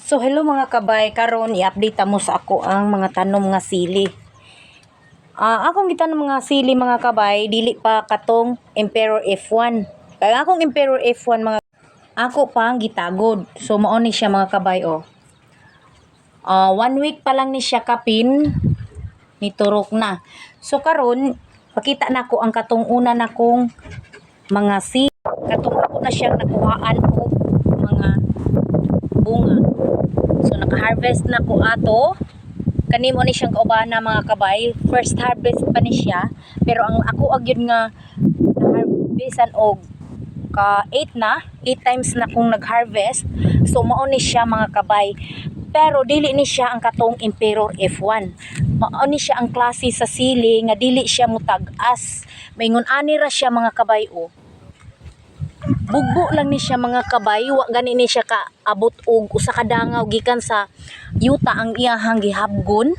So hello, mga kabay, karon i-update mo sa ako ang mga tanom nga sili. Akong gitanom mga sili, mga kabay, dili pa katong Emperor F1. Kay akong Emperor F1, mga ako pa ang gitagod. So mao ni siya, mga kabay, oh. One week pa lang ni siya kapin niturok na. So karon pakita nako ang katong una nakong mga sili, katong ako na siyang nakuhaan og mga bunga. So naka-harvest na ko ato. Kani mo ni siyang kaubana, mga kabay. First harvest pa ni siya. Pero ang ako agyud nga na-harvestan og ka 8 na, 8 times na kong nag-harvest. So mao ni siya, mga kabay. Pero dili ni siya ang katong Emperor F1. Mao ni siya ang klase sa sili nga dili siya mutag-as. Maingon ani ra siya, mga kabay, oh. Bugbo lang ni siya, mga kabay, wa gani ni siya kaabot og usa ka dangaw gikan sa yuta ang iyahang gihabgon,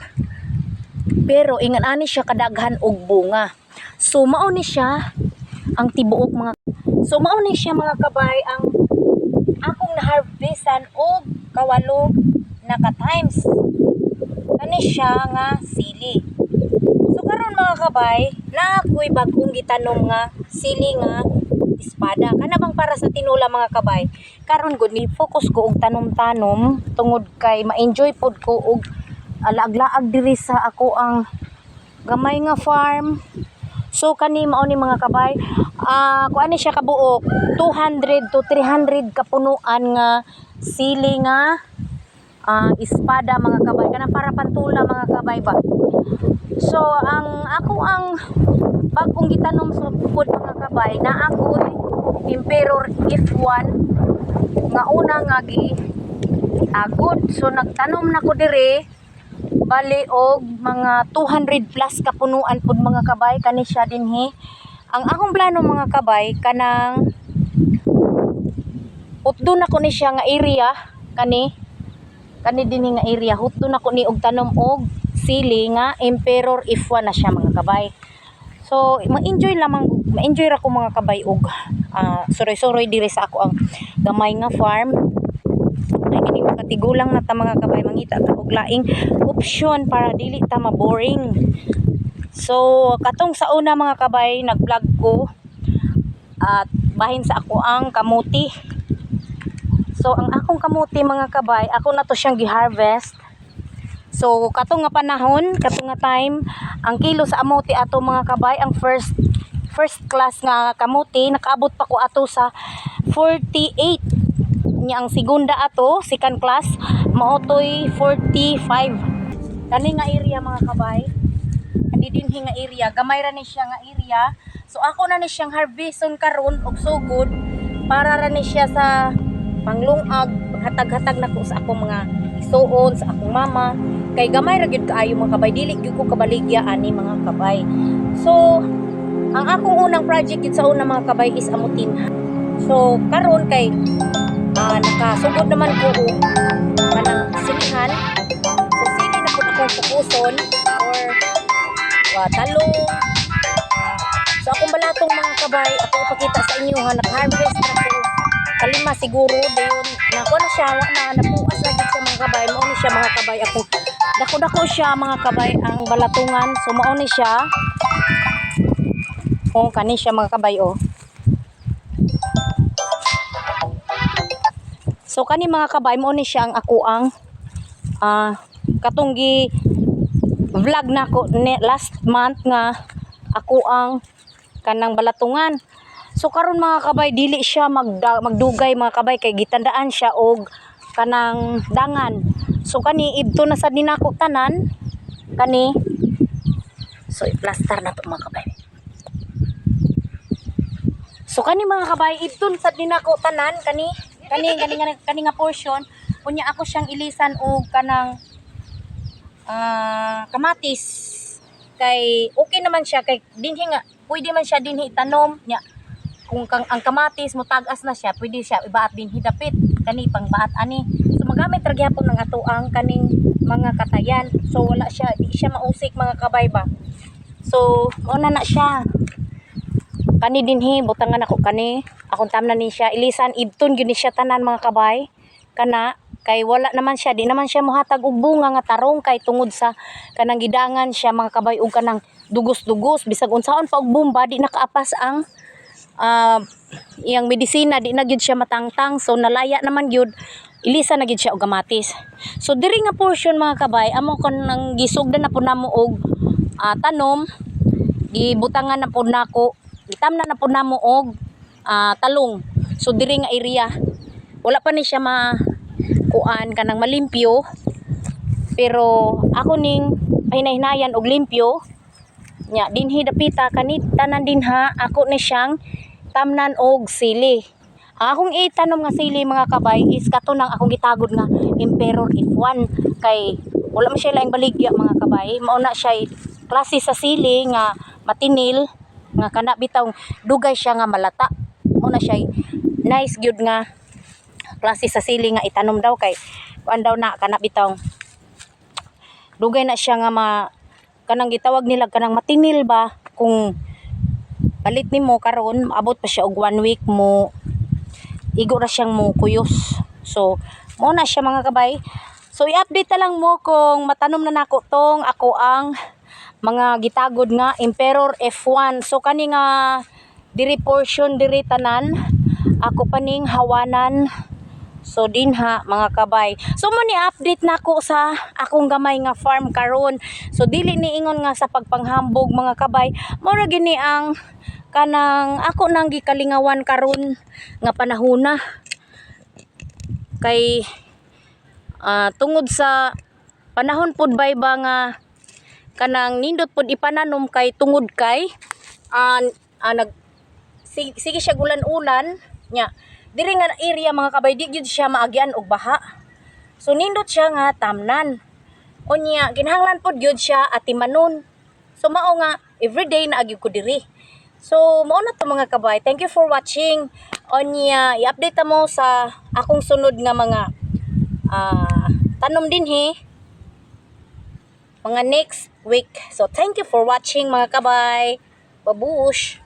pero ingan ani siya kadaghan og bunga. So mao ni siya ang tibuok mga, so mao ni siya, mga kabay, ang akong naharvestan og kawalo na ka times kani siya nga sili. So karon, mga kabay, naa ko'y bag-ong gitanom nga sili nga espada. Kana bang para sa tinula, mga kabay. Karon gud ni focus ko og tanom-tanom tungod kay ma-enjoy pod ko og laag-laag diri sa ako ang gamay nga farm. So kani mao ni, mga kabay, kuan ni siya kabuok 200 to 300 kapunuan nga sili nga espada, mga kabay, kanang para pantula, mga kabay ba. So ang ako ang bagong gitanom sa bukod, mga kabay, na ako'y Emperor F1 nga una nga gi agod. So nagtanom na ko dire bali og mga 200 plus kapunuan pud, mga kabay, kani siya dinhi. Ang akong plano, mga kabay, kanang hutdo na ko ni siya nga area, kani kani dinhi nga area, hutdo na ko ni og tanom og sili nga Emperor F1 na siya, mga kabay. So ma-enjoy lamang, ma-enjoy ra ko, mga kabay, og suroy-suroy diri sa ako ang gamay nga farm. Ay kini makatigulang na ta, mga kabay, mangita ta og laing option para dili ta ma-boring. So katong sa una, mga kabay, nag-vlog ko at bahin sa ako ang kamuti. So ang akong kamuti, mga kabay, ako na to siyang gi-harvest. So katong nga panahon, katong nga time, ang kilo sa amote ato, mga kabay, ang first first class nga kamuti, nakaabot pa ko ato sa 48. Nya ang segunda ato, second class, mao toy 45. Kani nga area, mga kabay, kani dinhi nga area, gamay ra ni siya nga area. So ako na ni siyang harveston karon og sugod para ra ni siya sa panglungag, hatag-hatag nako sa akong mga isuon, sa akong mama. Kay gamay ra gyud kaayo, mga kabay, dili gyud ko kabaligya ani, mga kabay. So ang akong unang project gyud sa una, mga kabay, is amutin. So karon kay nakasugod naman ko og kanang silihan. So sili na pud akong fokuson or talong. So akong balatong, mga kabay, ako ipakita sa inyo ha, nag-harvest na ko kalima siguro dayon nako na siya, wa na napuas na gid siya, mga kabay. Mao ni siya, mga kabay, ako dako-dako siya, mga kabay, ang balatungan. So mao ni siya, oh, kani siya, mga kabay, oh. So kani, mga kabay, mao ni siya ang ako ang katong gi vlog nako last month nga ako ang kanang balatungan. So karon, mga kabay, dili siya magdugay, mga kabay, kay gitandaan siya og kanang dangan. So kani ibto na sad ni nako tanan kani. So i-plaster na to, mga kabay. So kani, mga kabay, ibton sad ni nako tanan kani kani kani nga kani nga portion. Unya ako siyang ilisan og kanang kamatis kay okay naman siya kay dinhi nga pwede man siya dinhi tanom nya. Kung kang ang kamatis mo tag-as na siya, pwede siya ibaat dinhi dapit kani pangbaat ani. So magamit ra gyapon ng ato ang kaning mga katayan. So wala siya, di siya mausik, mga kabay ba. So mao na na siya. Kani dinhi butangan ako kani akong tamnan ni siya ilisan, ibton gyud ni siya tanan, mga kabay, kana. Kay wala naman siya, di naman siya mohatag og bunga nga tarong kay tungod sa kanang gidangan siya, mga kabay, og kanang dugos-dugos. Bisag unsaon pa og bomba, di nakaapas ang iyang medisina, di na gyud siya matangtang. So nalaya naman gyud, ilisa na gyud siya og kamatis. So diri nga portion, mga kabay, amo kon nang gisugdan na pud namo og tanom, gibutangan na pud nako, gitamna na pud namo og talong. So diri nga area, wala pa ni siya ma kuan, kanang malimpyo, pero ako ning pahinay-hinayan og limpyo nya. Dinhi dapita kani tanan dinha, ako ni siyang tamnan og sili. Ang akong itanom nga sili, mga kabay, is kato nang akong gitagod nga Emperor F1 kay wala man siya laing baligya, mga kabay. Mao na siya klase sa sili nga matinil, nga kana bitaw dugay siya nga malata. Mao na siya nice gyud nga klase sa sili nga itanom daw kay kuan daw na, kana bitaw dugay na siya nga ma kanang gitawag nila kanang matinil ba. Kung palit nimo karon, maabot pa siya og one week, mo igo ra siyang mo kuyos. So mao na siya, mga kabay. So i-update na lang mo kung matanom na nako tong ako ang mga gitagod nga Emperor F1. So kani nga diri portion diri tanan, ako pa ning hawanan. So dinha, mga kabay. So mo ni update nako sa akong gamay nga farm karon. So dili ni ingon nga sa pagpanghambog, mga kabay. Mao ra gini ang kanang ako nang gikalingawan karon nga panahona. Kay tungod sa panahon pud bay ba nga kanang nindot pud ipananom kay tungod kay nag sige siya ulan-ulan nya. Diri nga area, mga kabay, di gyud siya maagyan og baha. So nindot siya nga tamnan. Unya kinahanglan pud gyud siya atimanon. So mao nga everyday na gyud ko diri. So mao na to, mga kabay. Thank you for watching. Unya i-update mo sa akong sunod nga mga tanom dinhi mga next week. So thank you for watching, mga kabay. Babush.